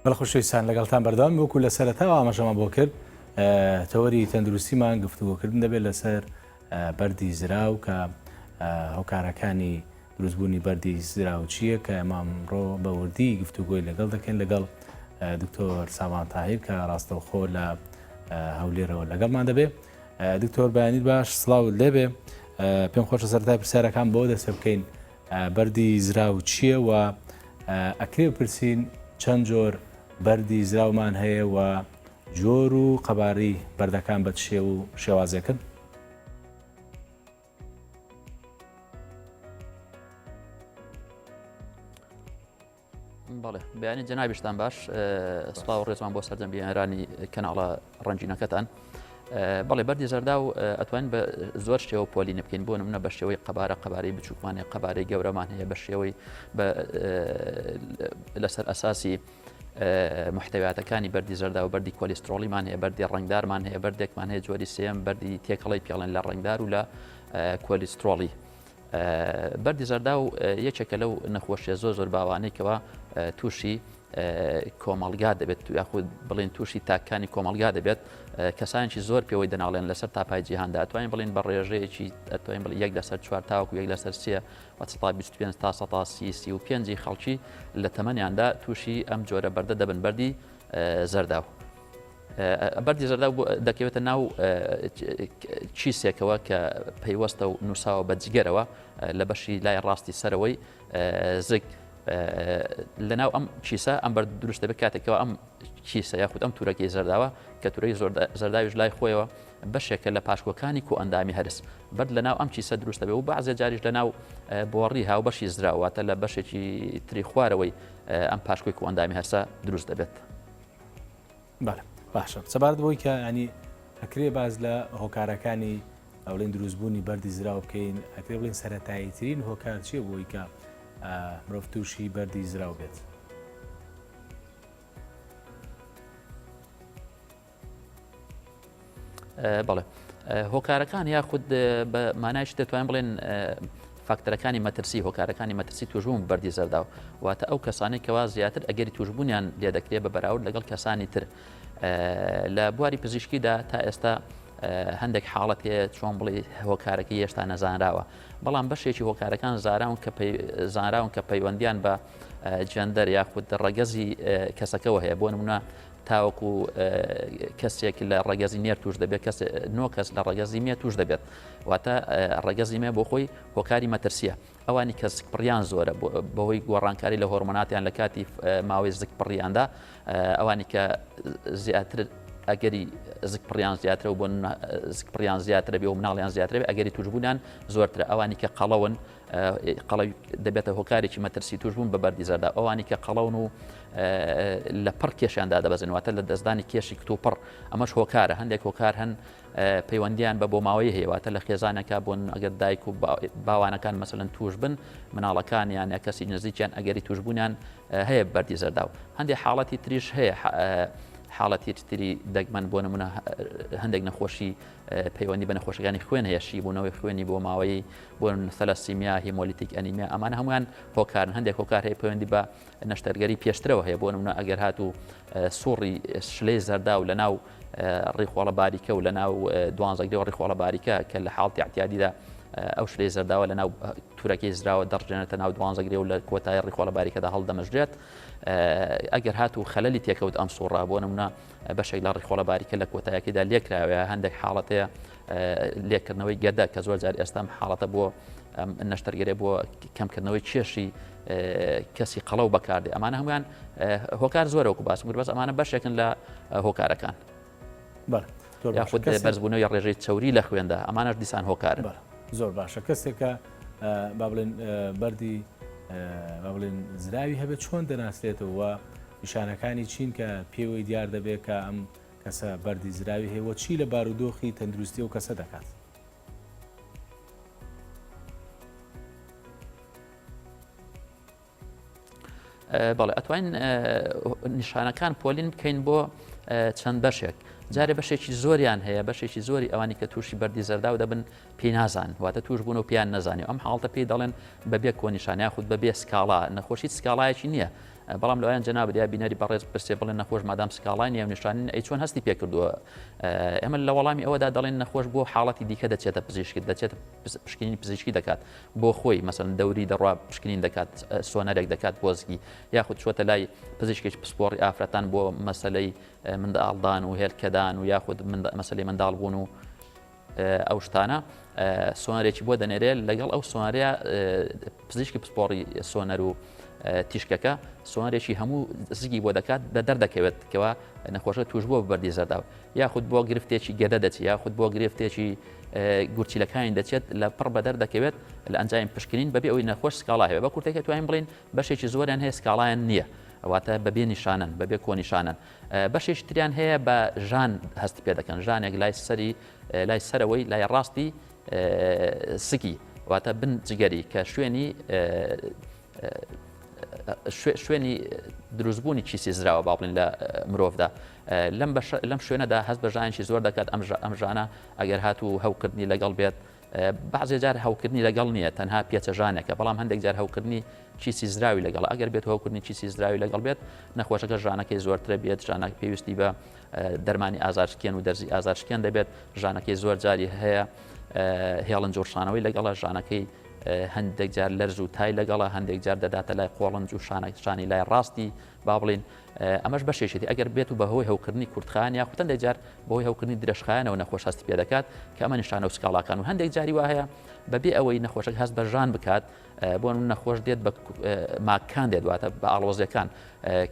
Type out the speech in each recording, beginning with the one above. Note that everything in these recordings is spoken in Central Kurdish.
بەڵێ خۆشەویستان لەگەڵتان بەردەوام وەکو لە سەرەتاوە ئاماژەمان بۆ کرد تەوەری تەندروستیمان گفتوگۆکردن دەبێت لەسەر بەردی زراو کە هۆکارەکانی دروستبوونی بەردی زراو چییە کە ئێمە ئەمڕۆ بە وردی گفتوگۆی لەگەڵ دەکەین لەگەڵ دکتۆر سامان تاهیر کە ڕاستەوخۆ لە هەولێرەوە لەگەڵمان دەبێ دکتۆر بەیانیت باش سڵاوت لێبێ پێم خۆشە سەرەتای پرسیارەکان بۆ دەست پێ بکەین بەردی زراو چییە و ئەکرێ بپرسین چەند جۆر بەردی زراومان هەیە و جۆر و قەبارەی بەردەکان بە چ شێوە و شێوازێکن؟ بەڵێ بەیانی جەنابیشتان باش سڵاو و ڕێزمان بۆ سەرجەم بینەرانی کەناڵە ڕەنگینەکەتان. بەڵێ بەردی زەردا و ئەتوانین بە زۆر شێوە پۆلینە بکەین بۆ نمونە بە شێوەی قەبارە قەبارەی بچووکمان هەیە قەبارەی گەورەمان هەیە بە شێوەی لەسەر ئەساسی محتویاتەکانی بەردی زەردا و بەردی کۆلیسترۆڵیمان هەیە بەردی ڕەنگدارمان هەیە بەردێکمان هەیە جۆری سێم بەردی تێکەڵی پێڵێن لە ڕەنگدار و لە کۆلیسترۆڵی. بەردی زەرداو یەکێکە لەو نەخۆشیە زۆر زۆر باوانەی کەوا تووشی کۆمەلگا دەبێت یاخود بڵین تووشی تاکانی کۆمەلگا دەبێت کەسانێکی زۆر پێوەی دەناڵێن لەسەر تاپای جیهاندا ئەتوانین بڵین بە ڕێژەیەکی ئەتوانین بڵێ یەک لەسەر چوار تاوەکو یەک لەسەر سێ و سەتا 25 تا سەتا سی 35 خەڵکی لە تەمەنیاندا تووشی ئەم جۆرە بەردە دەبن بەردی زەرداو. بەردی زەرداو دەکەوێتە ناو کیسێکەوە کە پەیوەستە و نووساوە بە جگەرەوە لە بەشی لای ڕاستی سەرەوەی زگ لە ناو ئەم کیسە ئەم بەرد دروست دەبێت کاتێکەوە ئەم کیسە یاخود ئەم تورەکەی زەرداوە کە تورەی زەرداویش لای خۆیەوە بەشێکە لە پاشکۆکانی کۆئەندامی هەرس بەرد لە ناو ئەم کیسە دروست دەبێت و بەعزێ جاریش لە ناو بۆڕی هاوبەشی زراواتە لە بەشێکی تری خوارەوەی ئەم پاشکۆی کۆئەندامی هەرسە دروست دەبێت. بەڵێ باشە سەبارەت بۆی کە ینی ئەکرێ باز لە هۆکارەکانی ئەوڵین دروستبوونی بەردی زراو بکەین ئەکرێ بڵین سەتایی ترین هۆکار چییە بۆی کە مرۆڤ تووشی بەردی زراو بێت؟ بەڵێ هۆکارەکان یاخود بە مانایش دەتوانین بڵێن فاکتەرەکانی مەترسی هۆکارەکانی مەترسی توشبوون بەردی زەرداو واتە ئەو کەسانی کەوا زیاتر ئەگەری توشبوونیان لێ دەکرێت بە بەراورد لەگەڵ کەسانی تر لە بواری پزیشکیدا تا ئێستا هەندێک حاڵەت هەیە چۆن بڵێ هۆکارەکەی هێشتا نەزانراوە بەڵام بەشێکی هۆکارەکان زاراون کە زانراون کە پەیوەندیان بە جەندەر یاخود ڕەگەزی کەسەکەەوە هەیە بۆ نمونە تاوەکو کەسێک لە ڕەگەزی نێر توش دەبێت کەس نۆ کەس لە ڕەگەزی مێ توش دەبێت واتە ڕەگەزی مێ بۆ خۆی هۆکاری مەترسیە ئەوانی کە زکپڕیان زۆرە بەهۆی گۆڕانکاری لە هۆرمۆناتیان لە کاتی ماوەی زکپڕیاندا ئەوانی کە زیاتر ئەگەری زکپڕیان زیاترە و بۆ زکپڕیان زیاترە بێ و مناڵیان زیاترە ئەگەری توشبوونیان زۆرترە ئەوانی کە قەڵەون قەڵەوی دەبێتە هۆکارێکی مەترسی توشبوون بە بەردی زەردا ئەوانی کە قەڵەون و لە پڕ کێشیان دادەبەزن واتە لە دەستدانی کێشی کتوپڕ ئەمەش هۆکارە هەندێک هۆکار هەن پەیوەندیان بە بۆماوەی هەیە واتە لە خێزانەکە بۆن ئەگەر دایک و باوانەکان مەسەلەن توش بن مناڵەکانیان یا کەسی نزیکیان ئەگەری توشبوونیان هەیە بەردی زەرداو هەندێک حاڵەتی تریش هەیە حاڵەتی تری دەگمەن بۆ نمونە هەندێک نەخۆشی پەیوەندی بە نەخۆشەکانی خوێن هەیە شیبوونەوەی خوێنی بۆ ماوەی بۆ ثەلەسیمیا، hemolytic anemia، ئەمانە هەموویان هۆکارن، هەندێک هۆکار هەیە پەیوەندی بە نەشتەرگەری پێشترەوە هەیە، بۆ نمونە ئەگەر هاتوو سوڕی شلەی زەرداو لە ناو ڕیخۆڵە باریکە و لە ناو دوانزەگرێ و ڕیخۆڵە باریکە کە لە حاڵتی اعتیادیدا ئەو شلەی زەرداوە لە ناو تورەکەی زراوە دەڕژێنێتە ناو دوانزەگرێ و لە کۆتایی ڕیخۆڵە باریکەدا هەڵدەمژرێت ئەگەر هاتوو خەلەلی تێکەوت ئەم سوڕە بۆ نمونە بەشێک لە ڕیخۆڵە باریکە لە کۆتایەکەیدا لێکراوە هەندێک حاڵەتەیە لێکردنەوەی گەدە کە زۆر جار ئێستا حاڵەتە بۆ نەشتەرگەرێ بۆ کەمکردنەوەی کێشی کەسی قەڵەو بەکاردێ ئەمانە هەمویان هۆکار زۆرە وەکو باسم کرد بەس ئەمانە بەشێکن لە هۆکارەکان یاخود بەرزبوونەوەی ڕێژەی چەوری لە خوێندا ئەمانەش دیسان هۆکار زۆر باشە کەسێکە با بڵێن بەردی با بڵێن زراوی هەبێت چۆن دەناسرێتەوە نیشانەکانی چین کە پێوەی دیار دەبێت کە ئەم کەسە بەردی زراوی هەیە و چی لە بارودۆخی تەندروستی ئەو کەسە دەکات؟ بەڵێ ئەتوانین نیشانەکان پۆلین بکەین بۆ چەند بەشێک جارێ بەشێکی زۆریان هەیە بەشێکی زۆری ئەوانی کە تووشی بەردی زەرداو دەبن پێی نازان واتە توش بوون و پیان نەزانانی ئەم حاڵتە پێی دەڵێن بەبێ کۆنیشان یاخود بەبێ سکاڵا نەخۆشی سکاڵایەکی نییە. بەڵام لەوایان جەنابت یا بینەری بەڕێز پرسێ بڵێن نەخۆش مادام سکاڵای نیە و نیشانین ئەی چۆن هەستی پێکردووە؟ ئێمە لە وەڵامی ئەوەدا دەڵێن نەخۆش بۆ حاڵەتی دیکە دەچێتە پزیشک، دەچێتە پشکنینی پزیشکی دەکات بۆ خۆی، مەسەن دەوری دەڕوا پشکنین دەکات، سۆنەرێک دەکات بۆ زگی، یاخود چوەتە لای پزیشکێکی پسپۆڕی ئافرەتان بۆ مەسەلەی منداڵدان و هێلکەدان و یاخود مەسەلەی منداڵبوون و ئەو شتانە سۆنەرێکی بۆ دەنێرێ، لەگەڵ ئەو سۆنەرەیە پزیشکی پسپۆڕی سۆنەر و تیشکەکە سۆنەرێکی هەموو زگی بۆ دەکات بە دەردەکەوێت کەوا نەخۆشە توش بووە بەردی زەرداو، یاخود بۆ گرفتێکی گەدە دەچێت، یاخود بۆ گرفتێکی گورچیلەکانی دەچێت، لە پڕ بە دەردەکەوێت لە ئەنجامی پشکنین بەبێ ئەوەی نەخۆش سکاڵا هەیە. بە کورتێکە توانین بڵین بەشێکی زۆریان هەیە سکاڵایان نییە، واتە بەبێ نیشانن، بەبێ کۆنیشانن. بەشێکی تریان هەیە بە ژان هەست پێ دەکەن، ژانێک لای سەری لای سەرەوەی لای ڕاستی سکی، واتە بن جگەری کە شوێنی شوێنی دروستبوونی کیسی زراوە با بڵین لە مرۆڤدا، لەم لەم شوێنەدا هەست بە ژانێکی زۆر دەکات. ئەم ژانە ئەگەر هاتوو هەوکردنی لەگەڵ بێت، بەعزێ جار هەوکردنی لەگەڵ نییە تەنها پێچە ژانێکە، بەڵام هەندێک جار هەوکردنی کیسی زراوی لەگەڵ، ئەگەر بێت هەوکردنی کیسی زراوی لەگەڵ بێت نەخۆشەکە ژانەکەی زۆرترە بێت، ژانەکە پێویستی بە دەرمانی ئازارشکێن و دەرزی ئازارشکێن دەبێت، ژانەکەی زۆر جاری هەیە هێڵنج و ڕشانەوەی لەگەڵە، ژانەکەی هەندێک جار لەرز و تای لەگەڵە، هەندێک جار دەداتە لای قۆڵنج و شانەی لای ڕاستی با بڵین ئەمەش بەشێکێتی ئەگەر بێت و بەهۆی هەوکردنی کورتخایەن یاخود هەندێک جار بەهۆی هەوکردنی درێژخایەنەوە نەخۆش هەستی پێ دەکات کە ئەمە نیشانە و سکاڵاکان و هەندێک جاری وا هەیە بەبێ ئەوەی نەخۆشەکە هەست بە ژان بکات، بۆ نەخۆش دێت بە ماکان دێت، واتە بە ئاڵۆزیەکان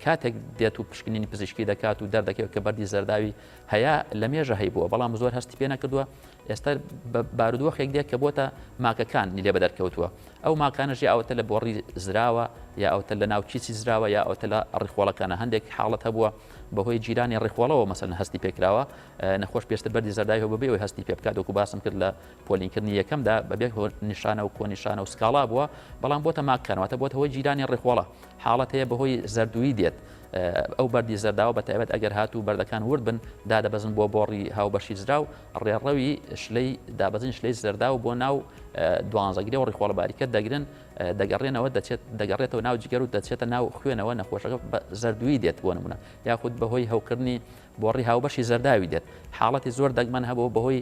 کاتێک دێت و پشکنینی پزیشکی دەکات و دەردەکەوێت کە بەردی زەرداوی هەیە، لە مێژە هەیبووە بەڵام زۆر هەستی پێ نەکردووە، ئێستا بە بارودۆخێک دێت کە بۆتە ماکەکان لێ بەدەرکەوتووە. ئەو ماکانەش یا ئەوەتە لە بۆڕی زراوە، یا ئەوەتە لە ناو کیسی زراوە، یا ئەوەتە لە ڕیخۆڵەکانە. هەندێک حاڵەت هەبووە بەهۆی گیرانی ڕیخۆڵەوە مەسەلەن هەستی پێکراوە، نەخۆش پێشتر بەردی زەرداوی هەبوو بەبێ ئەوەی هەستی پێ بکات، وەکو باسم کرد لە پۆلینکردنی یەکەمدا بەبێ نیشانە و کۆنیشانە و سکاڵا بووە، بەڵام بۆتە ماکان، واتە بۆتە هۆی گیرانی ڕیخۆڵە. حاڵەت هەیە بەهۆی زەردوویی دێت، ئەو بەردی زەرداوە بە تایبەت ئەگەر هاتوو بەردەکان ورد بن دادەبەزن بۆ بۆڕی هاوبەشی زراو، ڕێڕەوی شلەی دابەزین شلەی زەرداو بۆ ناو دوانزەگرێ و ڕیخۆڵە باریکە دەگرن، دەگەڕێنەوە دەچێت دەگەڕێتەوە ناو جگەر و دەچێتە ناو خوێنەوە، نەخۆشەکە بە زەردوویی دێت بۆ نمونە، یاخود بەهۆی هەوکردنی بۆڕی هاوبەشی زەرداوی دێت. حاڵەتی زۆر دەگمەن هەبوو بەهۆی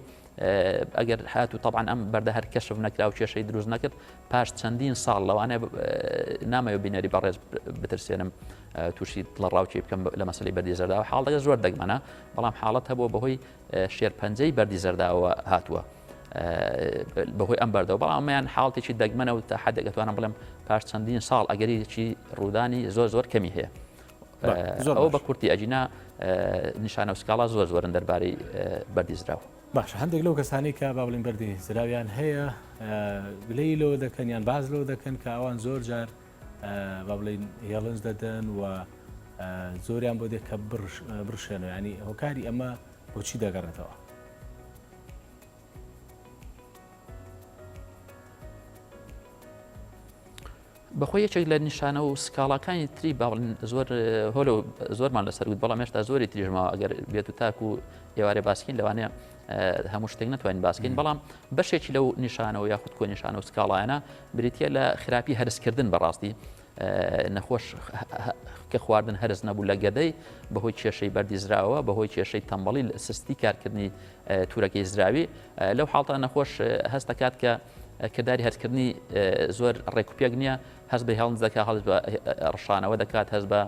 ئەگەر هاتوو تەبعەن ئەم بەردە هەر کەشف نەکرا و کێشەی دروست نەکرد پاش چەندین ساڵ، لەوانەیە نامەوێت بینەری بەڕێز بترسێنم تووشی دڵەڕاوکێ بکەم لە مەسەلەی بەردی زەرداوە، حاڵەتەکە زۆر دەگمەنە، بەڵام حاڵەت هەبووە بەهۆی شێرپەنجەی بەردی زەرداوە هاتووە بەهۆی ئەم بەردەوە، بەڵام ئەمەیان حاڵەتێکی دەگمەنە و تا حدێک ئەتوانم بڵێم پاش چەندین ساڵ ئەگەریی ڕوودانی زۆر زۆر کەمی هەیە. ئەوە بە کورتی، ئەگینا نیشانە و سکاڵا زۆر زۆرن دەربارەی بەردی زراو. باشە هەندێک لەو کەسانەی کە با بڵێین بەردی زراویان هەیە گلەیی لەوە دەکەن یان باس لەوە دەکەن کە ئەوان زۆر جار با بڵێین هێڵنج دەدەن و زۆریان بۆ دێت کە بڕشێنەوە، ینی هۆکاری ئەمە بۆچی دەگەڕێتەوە؟ بەخۆی یەکێک لە نیشانە و سکاڵاکانی تری باڵن زۆر هۆلو زۆرمان لەسەر گوت، بەڵام هێشتا زۆری تریش ماوە، ئەگەر بێت و تاکو ئێوارێ باسکین لەوانەیە هەموو شتێک نتوانین باسکەین، بەڵام بەشێکی لەو نیشانەوە یاخود کۆ نیشانە و سکاڵایانە بریتە لە خراپی هەرسکردن. بەڕاستی نەخۆش کە خواردن هەرس نەبوو لە گەدەی بەهۆی کێشەی بەردی زراوە، بەهۆی کێشەی تەمبەڵی سستی کارکردنی تورەکەی زراوی، لەو حاڵتە نەخۆش هەست دەکات کە کرداری هەرسکردنی زۆر ڕێکوپێک نییە، هەست بە هێڵنج دەکات، هەست بە ڕشانەوە دەکات، هەست بە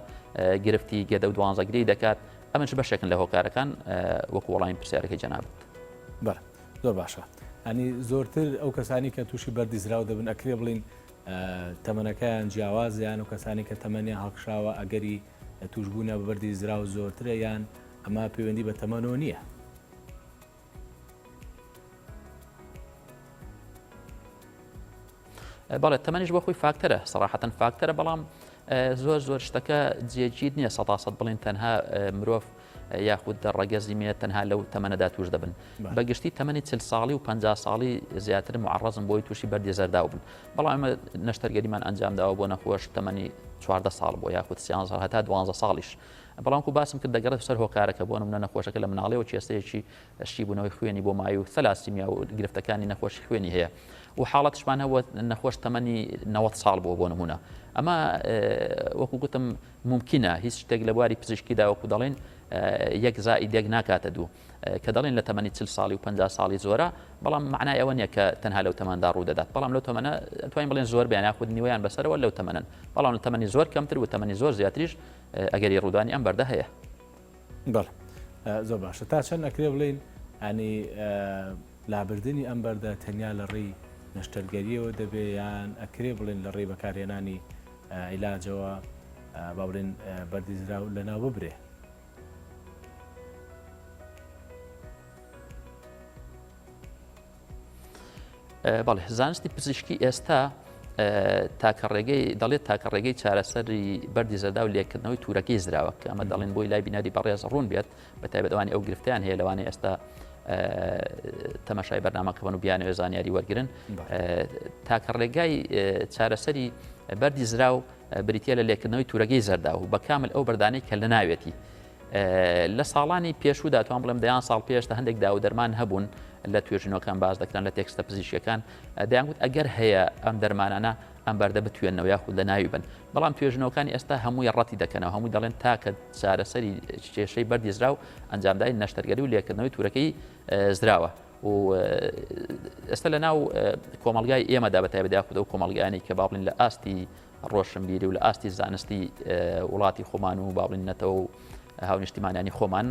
گرفتی گەدە و دوانزەگری دەکات. ئەمەش بەشێکن لە هۆکارەکان وەکو وەڵامی پرسیارەکەی جەنابت. بەڵێ زۆر باشە. ئەنی زۆرتر ئەو کەسانی کە تووشی بەردی زراو دەبن ئەکرێ بڵین تەمەنەکەیان جیاوازە یان و کەسانی کە تەمەنیان هەڵکشاوە ئەگەری تووشبوونە بە بەردی زراو زۆرترە یان ئەمە پەیوەندی بە تەمەنەوە نییە؟ بەڵێ تەمەنیش بۆ خۆی فاکتەرە، سەراحەتەن فاکتەرە، بەڵام زۆر زۆر شتەکە جێگیر نییە سەتا سەد بڵین تەنها مرۆڤ یاخود ڕەگەزی مێ تەنها لەو تەمەنەدا توش دەبن. بەگشتی تەمەنی 40 ساڵی و 50 ساڵی زیاتر معرەزن بۆی تووشی بەردی زەرداو بن، بەڵام ئەمە نەشتەرگەریمان ئەنجام داوە بۆ نەخۆش تەمەنی 14 ساڵ بۆ یاخود 13 ساڵ هەتا 12 ساڵیش، بەڵام کو باسم کرد دەگەڕێت سەر هۆکارەکە. بۆ نمونە نەخۆشەکە لە مناڵیەوە کێسەیەکی شیبوونەوەی خوێنی بۆ مای و ثەلاسیمیا و گرفتەکانی نەخۆشی خوێنی هەیە و حاڵەتشمان هەبووە نەخۆش تەمەنی 90 ساڵ بووە بۆ نمونە. ئەمە وەکو گوتم مومکینە هیچ شتێک لە بواری پزیشکیدا وەکو دەڵێن یەک زائید یەک ناکاتە دوو کە دەڵێن لە تەمەنی چل ساڵی و 50 ساڵی زۆرە بەڵام معنای ئەوە نییە کە تەنها لەو تەمەندا ڕوو دەدات بەڵام لەو تەمەنە توانین بڵێن زۆر بیان یاخود نیوەیان بەسەرەوە لەو تەمەنن بەڵام لە تەمەنی زۆر کەمتر و تەمەنی زۆر زیاتریش ئەگەری ڕوودانی ئەم بەردە هەیە. بەڵێ زۆر باشە تا چەند ئەکرێ بڵێین ینی لابردنی ئەم بەردە تەنیا لە ڕێی نەشتەرگەریەوە دەبێ یان ئەکرێ بڵێن لە ڕێی بەکارهێنانی عیلاجەوە با بڵێن بەردی زراو لەناو ببرێ؟ بەڵێ زانستی پزیشکی ئێستا تاکە ڕێگەی دەڵێت تاکە ڕێگەی چارەسەری بەردی زەردا و لێکردنەوەی تورەکەی زراوە کە ئەمە دەڵێن بۆی لای بینەری بەڕێز ڕوون بێت بە تایبەتوانی ئەو گرفتیان هەیە لەوانەیە ئێستا تەماشای بەرنامەکەبن و بیانەوێ زانیاری وەرگن تاکە ڕێگای چارەسەری بەردی زراو بریتە لە لێکردنەوەی تورەکەی زەردا و بە کامل ئەو بەردانەی کە لە ناوێتی لە ساڵانی پێشوودا توان بڵێم دەیان ساڵ پێش تا هەندێک داو دەرمان هەبوون لە توێژینەوەکان باس دەکران لە تێکستە پزیشکەکان دەیانگوت ئەگەر هەیە ئەم دەرمانانە ئەم بەردە بتوێنەوە یاخود لە ناوی بن بەڵام توێژینەوەکانی ئێستا هەمووی ڕەتی دەکەنەوە هەمووی دەڵێن تاکە چارەسەری کێشەی بەردی زراو ئەنجامدای نەشتەرگەری و لێکردنەوەی تورەکەی زراوە و ئێستا لە ناو کۆمەلگای ئێمەدا بە تایبەت یاخود ئەو کۆمەلگایانی کە با بڵین لە ئاستی ڕۆشنبیری و لە ئاستی زانستی وڵاتی خۆمان و با بڵین نەتەوە و هاونیشتیمانیانی خۆمان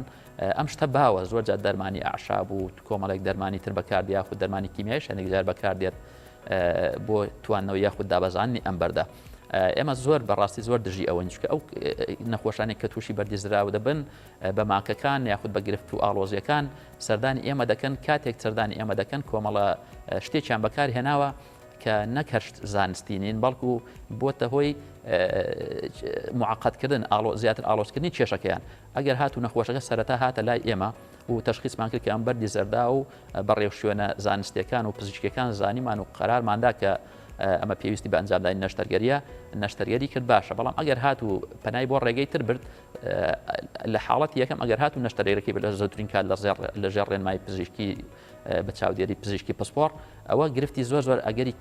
ئەم شتە باوە زۆر جار دەرمانی ئەعشاب و کۆمەڵێک دەرمانی تر بەکاردێت یاخود دەرمانی کیمیایش هەندێک جار بەکاردێت بۆ توانەوە یاخود دابەزاننی ئەم بەردە. ئێمە زۆر بەڕاستی زۆر دژی ئەوەین چونکە ئەو نەخۆشانی کە تووشی بەردی زراو دەبن بە ماکەکان یاخود بە گرفت و ئاڵۆزیەکان سەردانی ئێمە دەکەن کاتێک سەردانی ئێمە دەکەن کۆمەڵە شتێکیان بەکار هێناوە کە نەک هەر زانستی نین بەڵکو بۆتە هۆی معقدکردن زیاتر ئاڵۆزکردنی کێشەکەیان ئەگەر هاتوو نەخۆشەکە سەرەتا هاتە لای ئێمە و تەشخیصمان کرد کە ئەم بەردی زەردا و بە ڕێوشوێنە زانستیەکان و پزیشکەکان زانیمان و قەرارماندا کە ئەمە پێویستی بە ئەنجامدانی نەشتەرگەریە نەشتەرگەری کرد باشە بەڵام ئەگەر هاتوو پەنای بۆ ڕێگەی تر برد لە حاڵەتی یەکەم ئەگەر هاتوو نەشتەرگەرەکەی لە زۆترین کات لە ژێر ڕێنمای پزیشکی بە چاودێری پزیشکی پسپۆڕ ئەوە گرفتی زۆر زۆر ئەگەری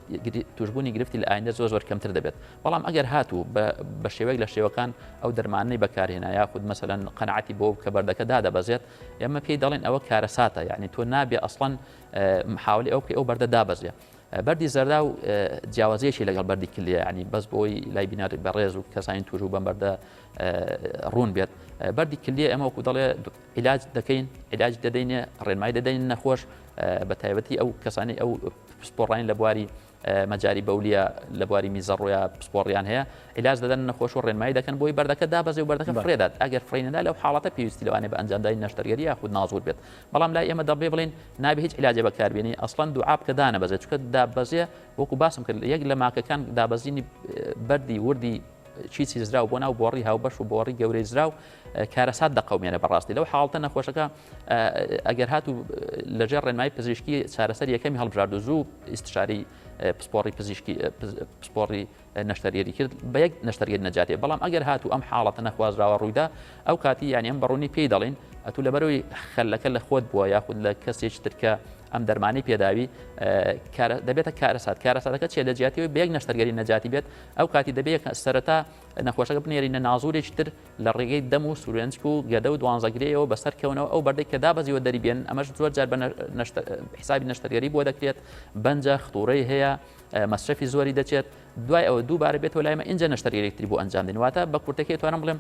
توشببوونی گرفتی لە ئایندە زۆر زۆر کەمتر دەبێت بەڵام ئەگەر هاتوو بە شێوەیەک لە شێوەکان ئەو دەرمانەی بەکارهێنا یاخود مەسەلەن قەنعەتی بۆ کە بەردەکە دادەبەزێت ئێمە پێی دەڵێن ئەوە کارەساتە یعنی تۆ نابێ ئەسڵەن محاولی ئەو بکەی ئەو بەردە دابەزێ بەردی زەردا و جیاوازیەکی لەگەڵ بەردی کلیە ینی بەس بۆی لای بیناری بەڕێز و کەسانی توش و بەم بەردە ڕوون بێت بەردی کلیە ئێمە وەکو دەڵێ عیلاج دەکەین عیلاج دەدەینێ ڕێنمای دەدەین نەخۆش بە تایبەتی ئەو کەسانی ئەو پسپۆڕین لە بواری مەجاری بەولیە لە بواری میزەڕۆیا پسپۆڕیان هەیە عیلاج دەدەن نەخۆش و ڕێنمایی دەکەن بۆی بەردەکە دابەزێ و بەردەکە فڕێدات ئەگەر فڕینەدا لەو حاڵەتە پێویستی لەوانێ بە ئەنجامدانی نەشتەرگەری یاخود نازور بێت بەڵام لای ئێمە دەبێ بڵێن نابێ هیچ عیلاجێ بەکاربێنی ئەسڵەن دوعا بکە دانەبەزێ چونکە دابەزێ وەکو باسم کرد یەک لە ماکەکان دابەزینی بەردی وردی چیچی زراو بۆ ناو بۆڕی هاوبەش و بۆڕی گەورەی زراو کارەسات دەقەومێنە بەڕاستی لەو حاڵتە نەخۆشەکە ئەگەر هاتوو لەژێر ڕێنمای پزیشکی چارەسەر یەکەمی هەڵبژارد و زوو ئیستشاری پسپۆڕی پزیشکی پسپۆڕی نەشتەرگەری کرد بە یەک نەشتەرگەری نەجاتێ بەڵام ئەگەر هاتوو ئەم حاڵەتە نەخوازراوە ڕوویدا ئەو کاتی یانی ئەم بەڕوونی پێی دەڵێن ئەتوو لەبەرەوەی خەلەکە لە خۆت بووە یاخود لە کەسێکی تر کە ئەم دەرمانی پێداوی دەبێتە کارەسات کارەساتەکە چێ لە جیاتیەوەی بە یەک نەشتەرگەری نەجاتی بێت ئەو کاتی دەبێت سەرەتا نەخۆشەکە بنێرینە نازورێکی تر لە ڕێگەی دەم و سورێنچک و گەدە و دوانزەگرێیەوە بەسەر کەونەوە ئەو بەردەی کە دابەزیوە دەری بێن ئەمەش زۆر جار بە حسابی نەشتەرگەری بۆ دەکرێت بەنجە خطورەی هەیە مەسرەفی زۆری دەچێت دوای ئەوە دووبارە بێتەوە لای مە ئینجا نەشتەرگەریەک تری بۆ ئەنجام دێن واتە بە کورتەکەی توانم بڵێم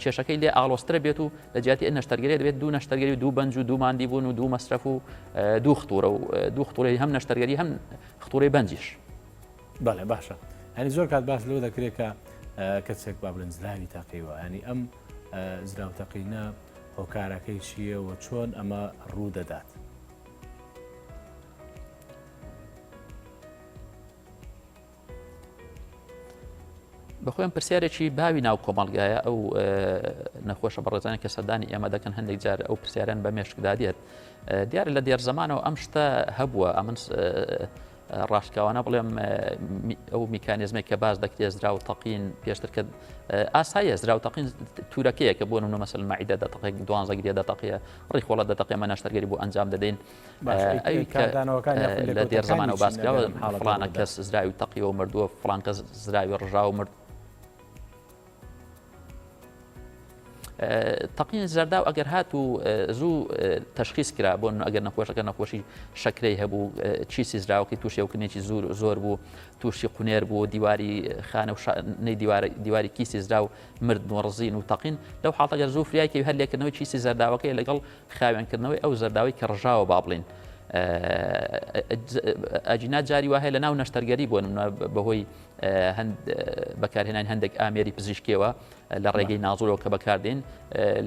کێشەکەی لێ ئاڵۆزترە بێت و لە جیاتی ئە نەشتەرگەری دەبێت دوو نەشتەرگەری و دوو بەنج و دوو ماندی بوون و دوو مەسرەف و دوو خطورە و دوو خطورەی هەم نەشتەرگەری هەم خطورەی بەنجیش. بەڵێ باشە ینی زۆر کات باس لەوە دەکرێت کە کەسێک با بڵێن زراوی تەقیوە ینی ئەم زراو تەقینە هۆکارەکەی چییە و چۆن ئەمە ڕوو دەدات؟ بەخۆیان پرسیارێکی باوی ناو کۆمەڵگایە ئەو نەخۆشە بەڕێزانە کە سەردانی ئێمە دەکەن هەندێک جار ئەو پرسیاران بە مێشکدا دێت دیارە لە دێر زمانەوە ئەم شتە هەبووە ئەمن ڕاشکاوانە بڵێم ئەو میکانیزمێک کە باس دەکرێت زرا و تەقین پێشتر کە ئاساییە زرا و تەقین تورەکەیە کە بۆ نمونە مەسەل مەعیدە دەتەقێک دوانزە گرێ دەتەقیە ڕیخۆڵە دەتەقێ مە نەشتەرگەری بۆ ئەنجام دەدەین ئەوی کاردانەوەکان لە دێر زمانەوە باس کراوە فڵانە کەس زراوی تەقیەوە مردووە فڵان کەس زراوی ڕژاو مرد. تەقین زەرداو ئەگەر هات و زوو تەشخیص کرا بۆ ئەگەر نەخۆشەکە نەخۆشی شەکرەی هەبوو کیسی زراوەکەی تووشی هەوکردنێکی زۆر زۆر بوو تووشی قونێر بوو دیواری خانە و نەی دیواری کیسی زراو مردن و ڕزین و تەقین لەو حاڵتە گەر زوو فریای کەوی هەر لێکردنەوەی کیسی زەرداوەکەی لەگەڵ خاوێنکردنەوەی ئەو زەرداوەی کە ڕژاوە با بڵین ئەجینا جاری وا هەیە لە ناو نەشتەرگەری بۆ نمونە بەهۆی بەکارهێنانی هەندێک ئامێری پزیشکیەوە لە ڕێگەی نازۆرەوە کە بەکاردێن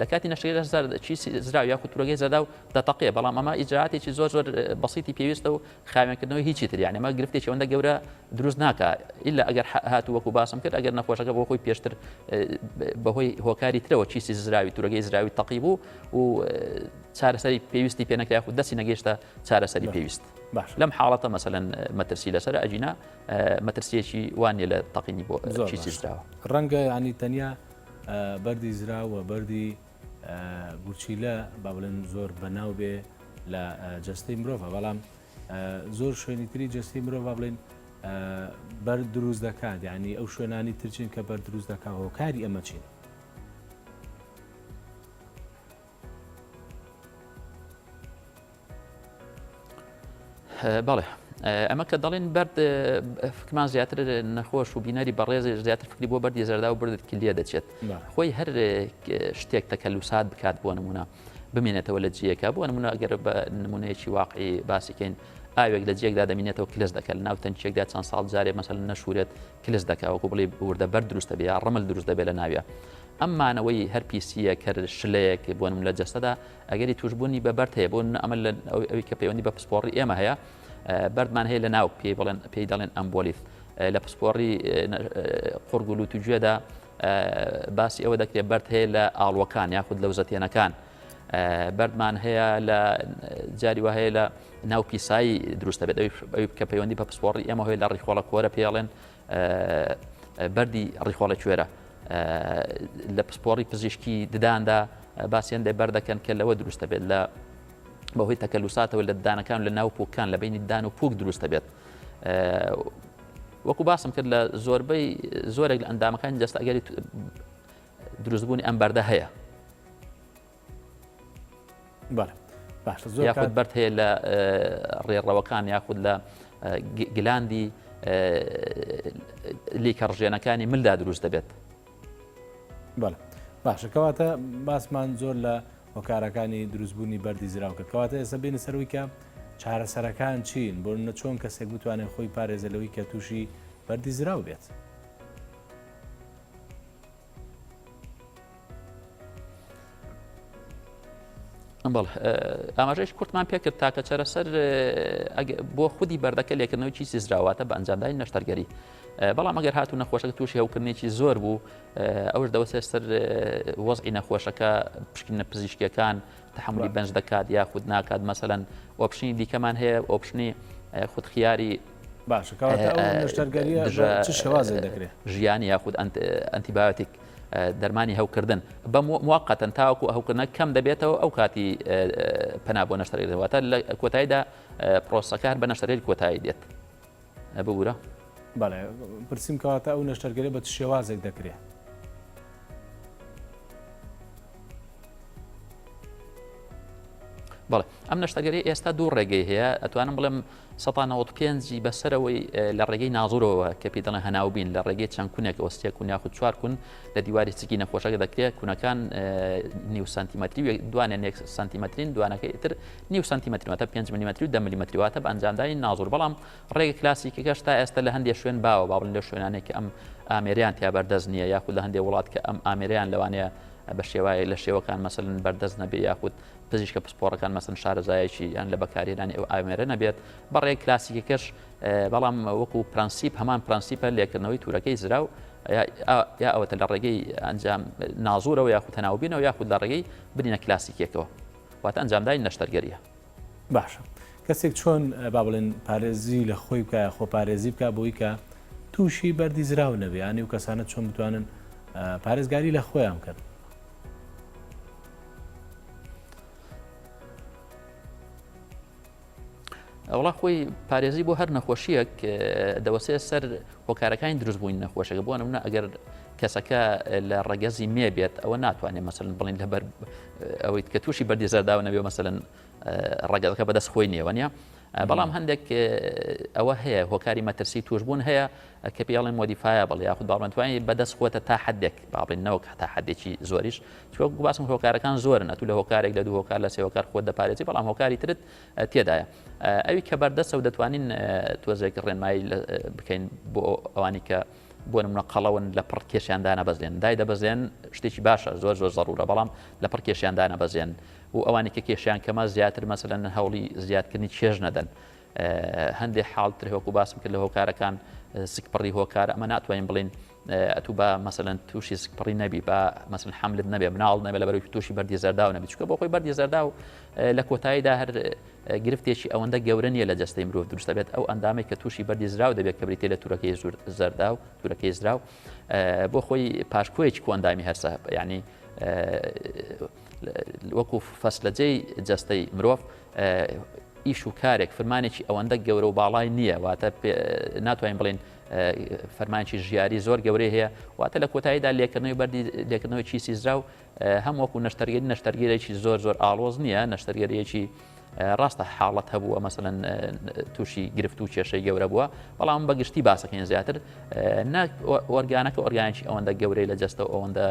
لە کاتی نەشتەرگەری کیسی زراو یاخود تورەگەی زەرداو دەتەقێ بەڵام ئەمە ئیجراتێکی زۆر زۆر بەسیتی پێویستە و خاوێنکردنەوەی هیچی تر یعنی ئەمە گرفتێکی ئەوەندە گەورە دروست ناکا ئیلا ئەگەر هاتوو وەکو باسم کرد ئەگەر نەخۆشەکە بۆ خۆی پێشتر بەهۆی هۆکاری ترەوە کیسی زراوی تورەگەی زراوی تەقی بوو و چارەسەری پێویستی پێ نەکرا خود دەستی نەگەیشتە چارەسەری پێویست باش لەم حاڵەتە مەسەلەن مەترسی لەسەر ئەگینا مەترسیەکی وان نیە لە تەقینی بۆ کیسی زراوە. ڕەنگە ینی تەنیا بەردی زراوە بەردی گورچیلە با بڵێن زۆر بەناو بێ لە جەستەی مرۆڤ بەڵام زۆر شوێنی تری جەستەی مرۆڤ با بڵێن بەر دروست دەکات یعنی ئەو شوێنانی ترچین کە بەر دروست دەکات هۆکاری ئەمە چین؟ بەڵێ ئەمە کە دەڵێن بەرد فکرمان زیاتر نەخۆش و بینەری بەڕێز زیاتر فکری بۆ بەردی زەردا و بردت کلیە دەچێت خۆی هەر شتێک تەکەلوسات بکات بۆ نمونە بمێنێتەوە لە جیەکە بۆ نمونە ئەگەر بە نمونەیەکی واقعی باسیکەین ئاوێک لە جێگدا دەمینێتەوە کلس دەکات ناو تەنکێکدا چەند ساڵ جارێ مەسەل نەشورێت کلس دەکا وەکو بڵێ وردە بەر دروستە بێ یا ڕمل دروست دەبێت لە ناویە ئەم مانەوەی هەر پیسییە کەر شلەیەک بۆ نمونە لە جەستەدا ئەگەری توشببوونی بە بەرد هەیە بۆ ئەمە لە ئەوی کە پەیوەندی بە پسپۆڕی ئێمە هەیە بەردمان هەیە لە ناو پێی بڵێن پێی دەڵێن ئەمبۆلیف لە پسپۆڕی قوڕگ و لوت و گوێدا باسی ئەوە دەکرێت بەرد هەیە لە ئاڵوەکان یاخود لە وزەتێنەکان بەردمان هەیە لە جاری وە هەیە لە ناو پیسایی دروستە بێت ئەوی کە پەیوەندی بە پسپۆڕی ئێمە هەیە لە ڕیخۆڵە کۆرە پێڵێن بەردی ڕیخۆڵە کوێرە لە پسپۆڕی پزیشکی دداندا باسی هەندێک بەر دەکەن کە لەوە دروستە بێت لە بەهۆی تەکەلوساتەوە لە ددانەکان لە ناو پوکان لە بینی ددان و پوک دروستە بێت وەکو باسم کرد لە زۆربەی زۆرێک لە ئەندامەکانی جەستە ئەگەری دروستبوونی ئەم بەردە هەیە. بەڵێ باشە زۆر یاخود بەرد هەیە لە ڕێڕەوەکان یاخود لە گلاندی لیکە ڕژێنەکانی ملدا دروست دەبێت. بەڵێ باشە کەواتە باسمان زۆر لە هۆکارەکانی دروستبوونی بەردی زراو کرد کەواتە ئێستا بینە سەروی کە چارەسەرەکان چین بۆ نە چۆن کەسێک بتوانێت خۆی پارێزە لەوەی کە تووشی بەردی زراو بێت. بەڵێ ئاماژەیش کورتمان پێکرد تاکە چارەسەر بۆ خودی بەردەکە لێکردنەوەی کیسی زراواتە بە ئەنجامدانی نەشتەرگەری بەڵام ئەگەر هاتوو نەخۆشەکە تووشی هەوکردنێکی زۆر بوو ئەوش دەوەسێت سەر وەزعی نەخۆشەکە پشکنە پزیشکیەکان تحملی بەنج دەکات یاخود ناکات مەسەەن option ی دیکەمان هەیە option ی خود خیاری باشە کەواتە ئەو نەشتەرگەریە دژە چ شێوازێک دەکرێت؟ ژیانی یاخود ئەنتیبایۆتیک دەرمانی هەوکردن بە موقتەن تاوەکو هەوکردنە کەم دەبێتەوە ئەو کاتی پەنا بۆ نەشتەرگەری واتە لە کۆتاییدا پرۆسەکە هەر بە نەشتەرگەری کۆتایی دێت ببوورە. بەڵێ پرسیم کەواتە ئەو نەشتەرگەری بە چ شێوازێک دەکرێت؟ بەڵێ ئەم نەشتەرگەری ئێستا دوو ڕێگەی هەیە ئەتوانم بڵێم 95 ی بەسەرەوەی لە ڕێگەی نازورەوە کە پێی دەڵێن هەناوبین لە ڕێگەی چەند کونێکەوە سێ کون یاخود چوار کون لە دیواری سکی نەخۆشەکە دەکرێت کونەکان نیو سانتیمەتری و دوانیان یەک سانتیمەترین دوانەکەی تر نیو سانتیمەتری واتە 5 ملیمەتری و 10 ملیمەتری واتە بە ئەنجامدانی نازور بەڵام ڕێگە کلاسیکەکەش تا ئێستا لە هەندێک شوێن باوە با بڵێن لە شوێنانێک کە ئەم ئامێریان تیا بەردەست نییە یاخود لە هەندێک وڵات کە ئەم ئامێریان لەوانەیە بە شێوایە لە شێوەکان مەسەلەن بەردەست نەبێ یاخود پزیشکە پسپۆڕەکان مەسن شارەزایەکی یان لە بەکارهێنانی ئەو ئامێرە نەبێت بە ڕێ کلاسیکەکەش بەڵام وەکو پرەنسیپ هەمان پرەنسیپە لێکردنەوەی تورەکەی زراو یا ئەوەتە لە ڕێگەی ئەنجام نازورەوە یاخود تەناوبینەوە یاخود لە ڕێگەی برینە کلاسیکێکەوە واتە ئەنجامدانی نەشتەرگەریە. باشە کەسێک چۆن با بڵێن پارێزی لە خۆی بکە خۆپارێزی بکە بۆی کە تووشی بەردی زراو نەبێ ینی و کەسانە چۆن بتوانن پارێزگاری لە خۆیان بکەن. وڵا خۆی پارێزی بۆ هەر نەخۆشیەک دەوەسێ سەر هۆکارەکانی دروستبووین نەخۆشەکە بۆ نمونە ئەگەر کەسەکە لە ڕەگەزی مێ بێت ئەوە ناتوانێت مەسەلەن بڵین لەبەر ئەوەی کە تووشی بەردی زەرداو نەبێ مەسەلەن ڕەگەزەکە بەدەست خۆی نییەوە نیە بەڵام هەندێک ئەوە هەیە هۆکاری مەترسی توشببوون هەیە کە پێڵێن modifiable یاخود باڵێنتوانی بەدەست خۆتە تا حدێک باڵێن نەوەک هەتا حدێکی زۆریش چۆک باسم هۆکارەکان زۆرن ئەتو لە هۆکارێک لە دوو هۆکار لە سێ هۆکار خۆت دەپارێزی بەڵام هۆکاری ترت تێدایە ئەوی کە بەردەستە و دەتوانین تۆزێک ڕێنمایی بکەین بۆ ئەوانی کە بۆ نمونە قەڵەون لە پڕ کێشیان دانەبەزێن دای دەبەزێن شتێکی باشە زۆر زۆر زەڕورە بەڵام لە پڕ کێشیان دانەبەزێن و ئەوانی کە کێشیان کەمە زیاتر مەسەلەن هەوڵی زیادکردنی چێژ نەدەن هەندێک حاڵتر وەکو باسم کرد لە هۆکارەکان سکپڕی هۆکار ئەمە ناتوانین بڵین ئەتوو با مەسەلەن تووشی سکپڕی نەبی با مەسن حملت نەبێ مناڵ نەبێ لە بەرەوەی تووشی بەردی زەرداو نەبی چکە بۆ خۆی بەردی زەرداو لە کۆتاییدا هەر گرفتێکی ئەوەندە گەورە نییە لە جەستەی مرۆڤ دروست دەبێت ئەو ئەندامێک کە تووشی بەردی زراو دەبێت کە بریتە لە تورەکەی زەرداو تورەکەی زراو بۆ خۆی پاشکۆیەکی کۆئەندامی هەرسە ینی وەکو فەسلەجەی جەستەی مرۆڤ ئیش و کارێک فرمانێکی ئەوەندە گەورە و باڵای نییە واتە ناتوانین بڵین فەرمانکی ژیاری زۆر گەورەی هەیە واتە لە کۆتاییدا لێکردنەوەی بەردی لێکردنەوەی کیسی زراو هەم وەکو نەشتەرگەری نەشتەرگەرێکی زۆر زۆر ئاڵۆز نییە نەشتەرگەریەکی ڕاستە حاڵەت هەبووە مەسەلەن تووشی گرفت و کێشەی گەورە بووە بەڵام بە گشتی باسەکەین زیاتر ئۆرگانەکە ئۆرگانێکی ئەوەندە گەورەی لە جەستە و ئەوەندە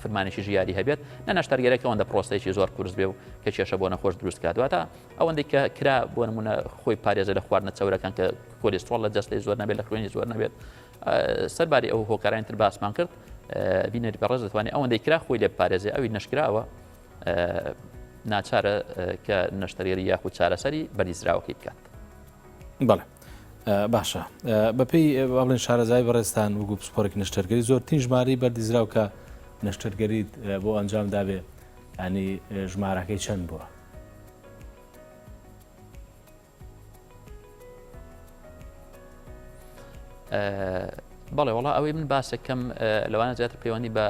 فرمانێکی ژیاری هەبێت نە نەشتەرگەرەکە ئەوەندە پرۆسەیەکی زۆر قورس بێ و کە کێشە بۆ نەخۆش دروست کات واتە ئەوەندەی کە کرا بۆ نمونە خۆی پارێزە لە خواردنە چەورەکان کە کۆلیسترۆڵ لە جەستەی زۆر نەبێت لە خوێنی زۆر نەبێت سەرباری ئەو هۆکارانی تر باسمان کرد بینەری بەڕێز دەتوانێت ئەوەندەی کرا خۆی لێ بپارێزێ ئەوی نەشکراوە ناچارە کە نەشتەرگەری یاخود چارەسەری بەردی زراوەکەی بکات. بەڵێ باشە بەپێی بڵێن شارەزای بەڕێزتان وەکو پسپۆرێکی نەشتەرگەری زۆرترین ژمارەی بەردی زراو کە نەشتەرگەریت بۆ ئەنجام دابێ ینی ژمارەکەی چەند بووە؟ بەڵێ وڵا ئەوەی من باسەکەم لەوانە زیاتر پەیوەندی بە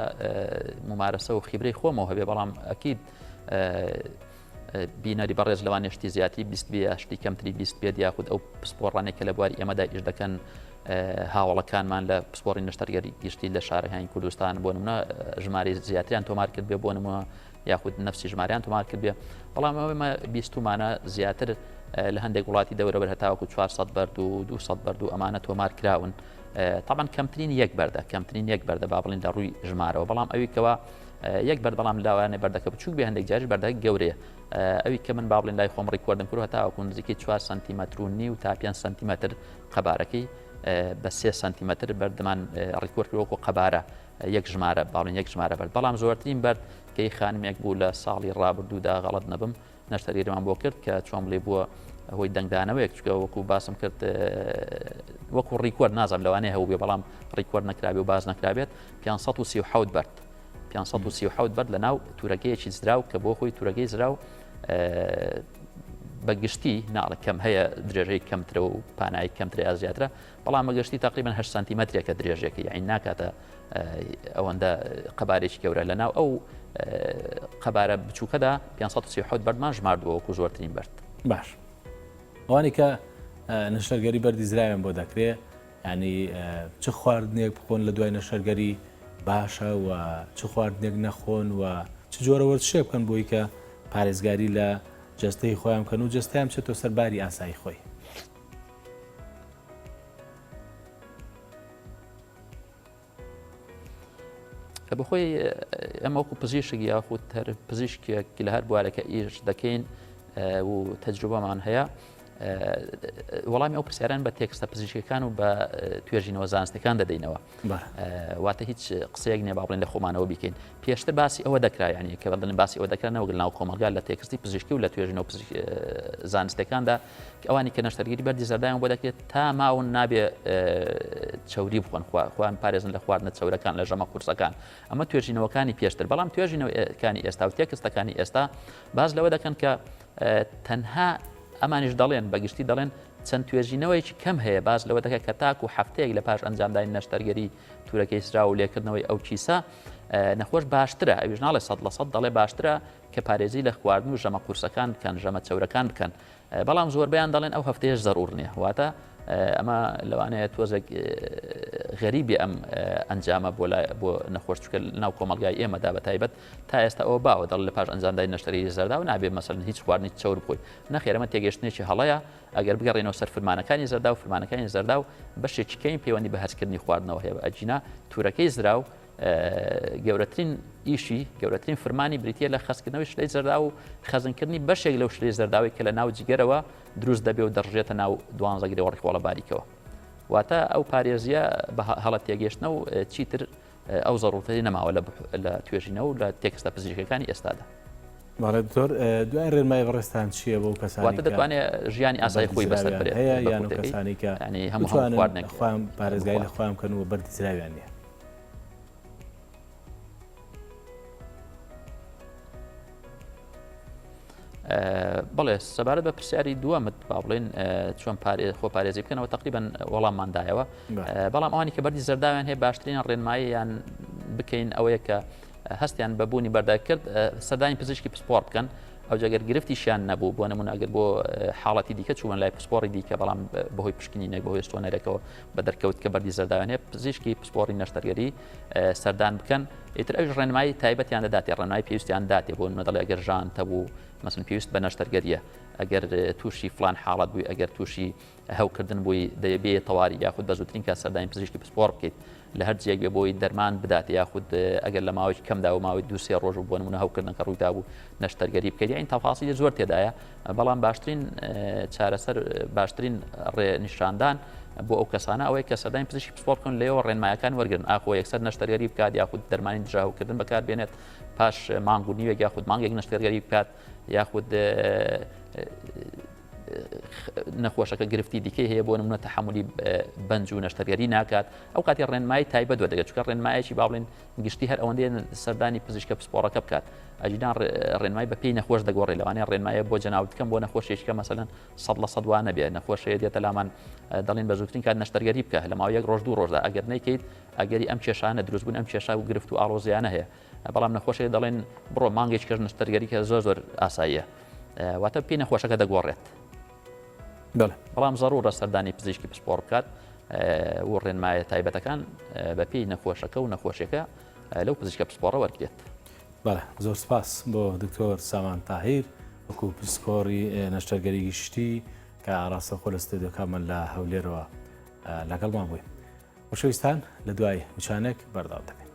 ممارەسە و خیبرەی خۆمەوە هەبێ بەڵام ئەکید بینەری بەڕێز لەوانێ شتی زیاتری 20 بێ شتی کەمتری 20 بێت یاخود ئەو پسپۆڕانێک کە لە بواری ئێمەدا ئیش دەکەن هاوڵەکانمان لە پسپۆڕی نەشتەرگەری گشتی لە شارەکانی کوردستان بۆ نمونە ژمارەی زیاتریان تۆمار کرد بێ بۆ نمونە یاخود نەفسی ژمارەیان تۆمار کردبێ بەڵام ئەوەمە بیستومانە زیاتر لە هەندێک وڵاتی دەورەبەر هەتاوەکو 400 بەرد و 200 بەرد و ئەمانە تۆمار کراون طبعا کەمترین یەک بەردە کەمترین یەک بەردە با بڵین لە ڕووی ژمارەوە بەڵام ئەوی کەوا یەک بەر بەڵام لاوانێ بەردەکە بچوک بێ هەندێک جاریش بەردە گەورەیە ئەوی کە من با بڵین لای خۆم record م کرد هەتاوەکو نزیکەی 4 سانتیمەتر و نیو تا 5 سانتیمەتر قەبارەکەی بە 3 سانتیمەتر بەردمان record وەکو قەبارە یەک ژمارە باڵین یەک ژمارە بەرد بەڵام زۆرترین بەرد کەی خانمێک بوو لە ساڵی ڕابردوودا غەڵت نەبم نەشتەرگەریمان بۆ کرد کە چۆن بڵێ بووە هۆی دەنگدانەوەیەک چکە وەکو باسم کرد وەکو record نازم لەوانەیە هەبوو بێ بەڵام record نەکرابێ و باز نەکرابێت 537 بەرد 537 بەرد لە ناو تورەکەیەکی زراو کە بۆ خۆی تورەکەی زراو بە گشتی ناڵە کەم هەیە درێژەی کەمترە و پانایی کەمتر یا زیاترە بەڵام بە گشتی تقریبا 8 سانتیمەترێکە درێژێکە یعنی ناکاتە ئەوەندە قەبارێکی گەورە لە ناو ئەو قەبارە بچووکەدا 537 بەردمان ژماردووە وەکو زۆرترین بەرد. باش ئەوانی کە نەشتەرگەری بەردی زراویان بۆ دەکرێ ینی چ خواردنێک بخۆن لە دوای نەشتەرگەری باشە و چ خواردنێک نەخۆن و چ جۆرە وەرزشێک بکەن بۆی کە پارێزگاری لە جەستەی خۆیان بکەن و جەستەیان بچێتەوە سەر باری ئاسایی خۆی. بەخۆی ئەمە وەکو پزیشک یاخود هەر پزیشکێک لە هەر بوارەکە ئیش دەکەین و تەجروبەمان هەیە وەڵامی ئەو پرسیاران بە تێکستە پزیشکەکان و بە توێژینەوە زانستەکان دەدەینەوە واتە هیچ قسەیەک نیە با بڵێن لە خۆمانەوە بیکەین پێشتر باسی ئەوە دەکرا یعنی کە بەڵێن باسی ئەوە دەکرا نەوەک ناو کۆمەڵگا لە تێکستی پزیشکی و لە توێژینەوە زانستەکاندا ئەوانی کە نەشتەرگەری بەردی زەردایان بۆ دەکرێت تا ماون نابێ چەوری بخۆن خۆیان پارێزن لە خواردنە چەورەکان لە ژەمە قورسەکان ئەمە توێژینەوەکانی پێشتر بەڵام توێژینەوەکانی ئێستا و تێکستەکانی ئێستا باز لەوە دەکەن کە تەنها ئەمانیش دەڵێن بەگشتی دەڵێن چەند توێژینەوەیەکی کەم هەیە باز لەوە دەکە کە تاکو هەفتەیەک لە پاش ئەنجامدانی نەشتەرگەری تورەکەی سرا و لێکردنەوەی ئەو کیسە نەخۆش باشترە ئەویش ناڵێ 100% دەڵێ باشترە کە پارێزی لە خواردن و ژەمە قورسەکان بکەن ژەمە چەورەکان بکەن بەڵام زۆربەیان دەڵێن ئەو هەفتەیەش زەرور نییە واتە. ئەمە لەوانەیە تۆزێک غەریبی ئەم ئەنجامە بۆ بۆ نەخۆش چکە ناو کۆمەلگای ئێمەدا بە تایبەت تا ئێستا ئەوە باوە دەڵ لە پاش ئەنجامدای نەشتەرگەری زەرداو نابێ مەسەلەن هیچ خواردنی چەور بخۆی نەخێر ئەمە تێگەشتنێکی هەڵەیە ئەگەر بگەڕێنەوە سەر فرمانەکانی زەرداو فرمانەکانی زەرداو بەشێکی کەمی پەیوەندی بە هەرسکردنی خواردنەوە هەیە ئەگینا تورەکەی زراو گەورەترین ئیشی گەورەترین فرمانی بریتە لە خەستکردنەوەی شلەی زەرداو و خەزنکردنی بەشێک لەو شلەی زەرداوی کە لە ناو جگەرەوە دروست دەبێ و دەڕژێتە ناو دوانزەگرەوە ڕیخۆڵە باریکەوە واتە ئەو پارێزیە بە هەڵە تێگەشتنە و چیتر ئەو زەڕوڕەتی نەماوە لە توێژینەوە و لە تێکستە پزیشکەکانی ئێستادا. بەڵێ دکتۆر دوای ڕێنمایی بەڕێزتان چییە بۆ کەسانی واتە دەتوانێت ژیانی ئاسایی خۆی بەسەر بەرێت هەیە یان ئەو کەسانی کە ینی هەموو خواردنێک خۆیان پارێزگای لە خۆیان بکەن و بەردی زراویان نییە؟ بەڵێ سەبارەت بە پرسیاری دووەمت با بڵێن چۆن خۆ پارێزی بکەنەوە تقریبان وەڵاممان دایەوە بەڵام ئەوانی کە بەردی زەرداویان هەیە باشترین ڕێنماییان بکەین ئەوەیە کە هەستیان بە بوونی بەردا کرد سەردانی پزیشکی پسپۆڕ بکەن ئەو جگەر گرفتیشیان نەبوو بۆ نمونە ئەگەر بۆ حاڵەتی دیکە چوون لای پسپۆڕی دیکە بەڵام بەهۆی پشکنینێک بەهۆی سۆنەرێکەوە بە دەرکەوت کە بەردی زەرداویان هەیە پزیشکی پسپۆڕی نەشتەرگەری سەردان بکەن ئیتر ئەویش ڕێنمایی تایبەتیان دەداتێ ڕێنمایی پێویستیان داتێ بۆ نمونە دەڵێ ئەگەر ژان تەبوو مەسن پێویست بە نەشتەرگەریە ئەگەر تووشی فلان حاڵەت بووی ئەگەر تووشی هەوکردن بووی دەبێ تەواری یاخود بە زووترین کات سەردانی پزیشکی پسپۆڕ بکەیت لە هەر جێیەک بێ بۆی دەرمان بدات یاخود ئەگەر لە ماوەیەکی کەمدا و ماوەی دو سێ ڕۆژ و بۆ نمونە هەوکردنەکە ڕوویدا بوو نەشتەرگەری بکەیت یانی تەفاسیلی زۆر تێدایە بەڵام باشترین چارەسەر باشترین ڕێ نیشاندان بۆ ئەو کەسانە ئەوەی کە سەردانی پزیشکی پسپۆڕ بکەن لێەوە ڕێنمایەکان وەرگن ئاخۆ یەکسەر نەشتەرگەری بکات یاخود دەرمانی دژاوکردن بەکاربێنێت پاش مانگ و نیوێک یاخود مانگێک نەشتەرگەری بکات یاخود نەخۆشەکە گرفتی دیکەی هەیە بۆ نمونە تەحملی بەنج و نەشتەرگەری ناکات ئەو کاتی ڕێنمایی تایبەت وەردەگرێت چونکە ڕێنمایەکی با بڵێن گشتی هەر ئەوەندەیە سەردانی پزیشکە پسپۆڕەکە بکات ئەجینا ڕێنمای بە پێی نەخۆش دەگۆڕێ لەوانەیە ڕێنمایە بۆ جەناوت بکەم بۆ نەخۆشیێکی کە مەسەلەن سەد لە سەد وا نەبێ نەخۆشەیە دێتە لامان دەڵێن بە زووترین کات نەشتەرگەری بکە لە ماوەی یەک ڕۆژ دوو ڕۆژدا ئەگەر نەیکەیت ئەگەری ئەم کێشانە دروستبوون ئەم کێشە و گرفت و ئاڵۆزیانە هەیە بەڵام نەخۆشێک دەڵێن بڕۆ مانگێکی کەش نەشتەرگەری کە زۆر زۆر ئاساییە واتە پێی نەخۆشەکە دەگۆڕێت بەڵام زەڕوڕە سەردانی پزیشکی پسپۆڕ بکات و ڕێنمایە تایبەتەکان بە پێی نەخۆشەکە و نەخۆشیەکە لەو پزیشکە پسپۆڕە وەرگێت. بەڵێ زۆر سپاس بۆ دکتۆر سامان تاهیر وەکو پسپۆڕی نەشتەرگەری گشتی کە ڕاستەوخۆ لە ستۆدیۆکانمان لە هەولێرەوە لەگەڵمان بووی. خۆشەویستان لە دوای وچانێک بەردەوام دەبین.